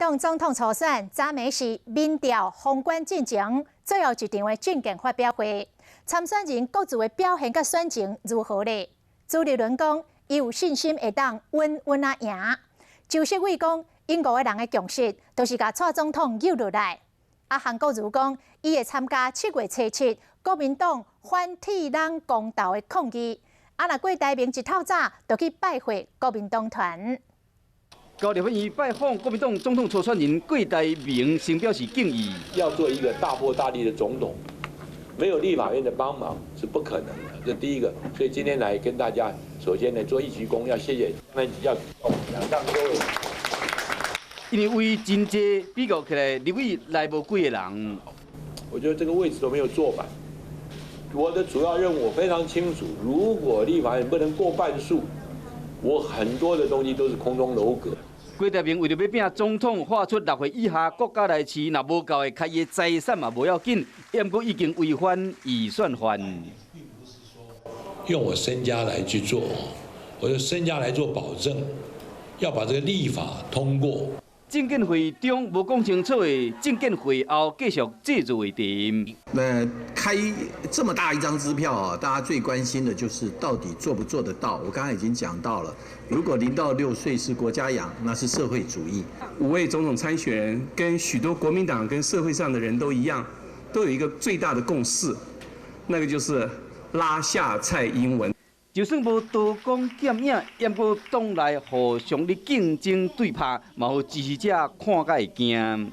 黨總統初選，昨暝是民調封關進前最後一場的政見發表會，參選人各自的表現佮選情如何咧？朱立倫講，伊有信心會當穩穩仔贏。周錫瑋講，𪜶五個人的共識，就是共蔡總統救落來。啊，韓國瑜講，伊會參加7月初7國民黨反鐵人公投的抗議。啊，若郭台銘一透早就去拜會國民黨團。到立法院拜訪國民黨總統初選人郭台銘，先表示敬意。要做一個大破大立的總統，沒有立法院的幫忙是不可能的。這第一個，所以今天來跟大家，首先呢做一鞠躬，要謝謝，那要兩上各位。因為位真濟，比較起來，立委來無幾個人。我覺得這個位置都沒有坐滿。我的主要任務我非常清楚，如果立法院不能過半數，我很多的東西都是空中樓閣。郭台銘為著欲拼總統，喊出6歲以下國家代誌，若無夠會開伊財產嘛無要緊，毋過已經違反預算法。用我身家來去做，我用身家來做保證，要把這個立法通過。政見會中無講清楚的，政見會後繼續製造話題。那開這麼大一張支票啊，大家最關心的就是到底做不做得到。我剛才已經講到了，如果0到6歲是國家養，那是社會主義。五位總統參選人跟許多國民黨跟社會上的人都一樣，都有一個最大的共識，那個就是拉下蔡英文。就算無刀光劍影，毋過黨內互相的競爭對拍，嘛予支持者看甲會驚。